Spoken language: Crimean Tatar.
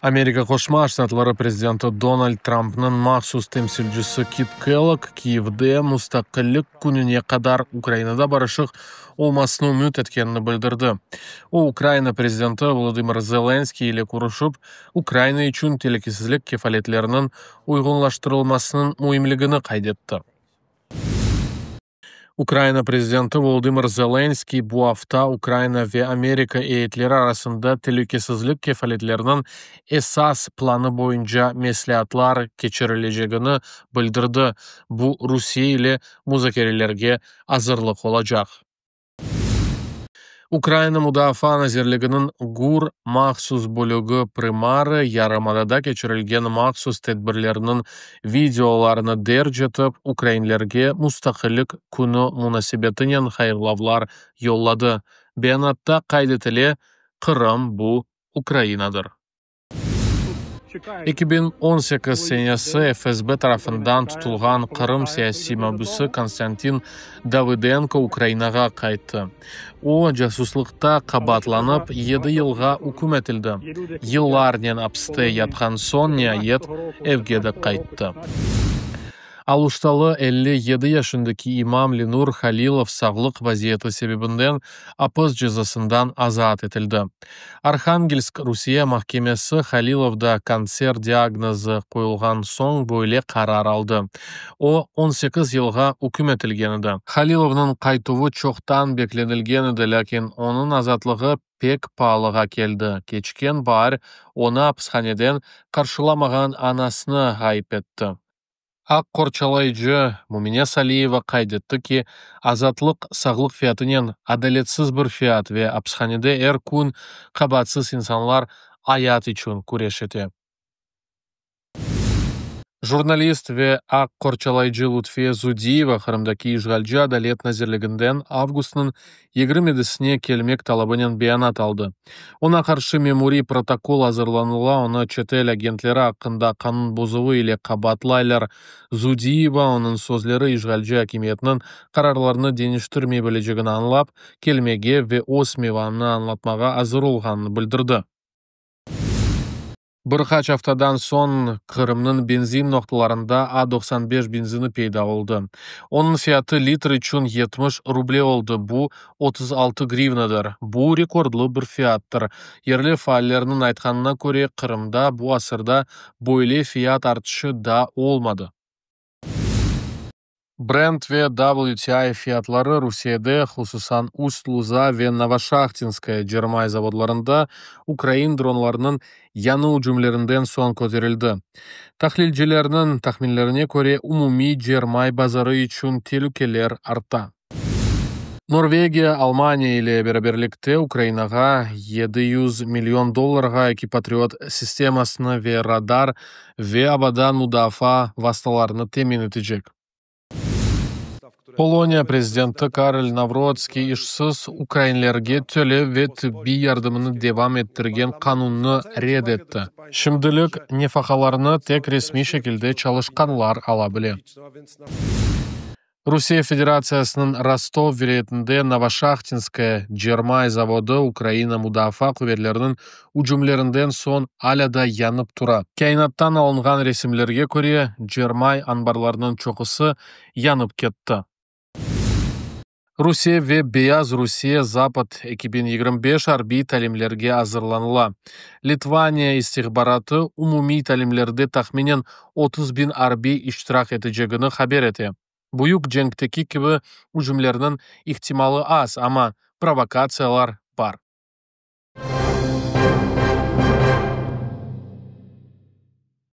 Amerika Qoşma Ştatları prezidenti Donald Trampnıñ mahsus temsilcisi Kit Kellogg Kyivde Mustaqillik Kününe qadar Ukrainada barışıq olmasını ümüt etkenini bildirdi. O, Ukraina prezidenti Volodımır Zelenskıy ile körüşip, Ukraina içün telükesizlik kefaletleriniñ uyğunlaştırılmasınıñ müimligini qayd etti. Ukrayina prezidenti Volodımır Zelenskıy bu afta Ukrayina ve Amerika eyyetleri arasında telükesizlik kefaletleriniñ esas planı boyunca mesleatlar keçirilecegini bildirdi, bu Rusiye ile muzakerelerge azırlıq olacaq. Ukrayina Mudafaa nazirliginiñ GUR mahsus bölügi primarı yarımadada keçirilgen mahsus tedbirlerniñ videolarını derc etip, ukrayinlerge Mustaqillik Künü munasebetinen hayırlavlar yolladı. Beyanatta qayd etile: Qırım bu Ukrayinadır. 2018 senesi FSB tarafından tutulğan Qırım siyasiy mabüsi Konstantin Davıdenko Ukrainağa qayttı. O, casuslıqta qabaatlanıp, yedi yılğa üküm etildi. Yıllarnen apiste yatqan soñ, niayet, evge de qayttı. Aluştalı 57 yaşındaki imam Lenur Halilov sağlıq vaziyeti sebebinden apis cezasından azat etildi. Arhangelsk Rusiye mahkemesi Halilovda qanser diagnozı qoyulğan soñ böyle qarar aldı. O, 18 yılğa üküm etilgen edi. Halilovnıñ qaytuvı çoqtan beklenilgen edi, lâkin onıñ azatlığı pek paalığa keldi: keçken baar onı apishaneden qarşılamağan anasını ğayıp etti. Aq qorçalayıcı Mumine Saliyeva qayd etti ki, azatlıq sağlıq fiyatınen adaletsiz bir fiyat ve apishanede er kün qabaatsız insanlar ayat içün küreş ete. Jurnalist ve aq qorçalayıcı Lutfiye Zudiyeva Qırımdaki işğalci Adalet nazirliginden avgustnıñ 27-sine kelmek talabınen beyanat aldı. Oña qarşı memuriy protokol azırlanıla, onı çetel agentleri aqqında qanun bozuvı ile qabaatlaylar. Zudiyeva, onıñ sözleri işğalci akimiyetniñ qararlarını deñiştirmey bilecegini añlap, kelmege ve öz mevamını añlatmağa azır olğanını bildirdi. Bir qaç aftadan soñ Qırımnıñ benzin noqtalarında A-95 benzini peyda oldı. Onıñ fiyatı litr içün 70 ruble oldı, bu 36 grivnadır. Bu rekordlı bir fiyattır. Yerli faallerniñ aytqanına köre, Qırımda bu asırda böyle fiyat artışı daa olmadı. Brent ve WTI fiyatları Rusiyede, hususan Ust-Luza ve Novoşahtinskaya cermay zavodlarında ukrain dronlarınıñ yañı ücümlerinden soñ köterildi. Tahlilcilerniñ tahminlerine köre, umumiy cermay bazarı içün telükeler arta. Norvegiya, Almaniya ile beraberlikte Ukrainağa 700 million dollarğa eki Patriot sistemasını ve radar ve avadan mudafaa vastalarını temin etecek. Poloniya prezidenti Karol Navrotskiy işsiz ukrainlerge tölev ve tibbiy yardımını devam ettirgen qanunnı red etti. Şimdilik nefaqalarnı tek resmiy şekilde çalışqanlar ala bile. Rusiye Federatsiyasınıñ Rostov vilâyetinde Novoşahtinskaya cermay zavodı Ukraina mudafaa quvetleriniñ ücümlerinden soñ alâ da yanıp tura. Kâinattan alınğan resimlerge köre, cermay anbarlarınıñ çoqusı yanıp ketti. Rusiye ve Beyazrusiye Zapad 2025 arbiy talimlerge azırlanıla. Litvaniya istihbaratı umumiy talimlerde tahminen 30 biñ arbiy iştirak etecegini haber ete. Büyük cenkteki kibi ücümlerniñ ihtimalı az, amma provokatsiyalar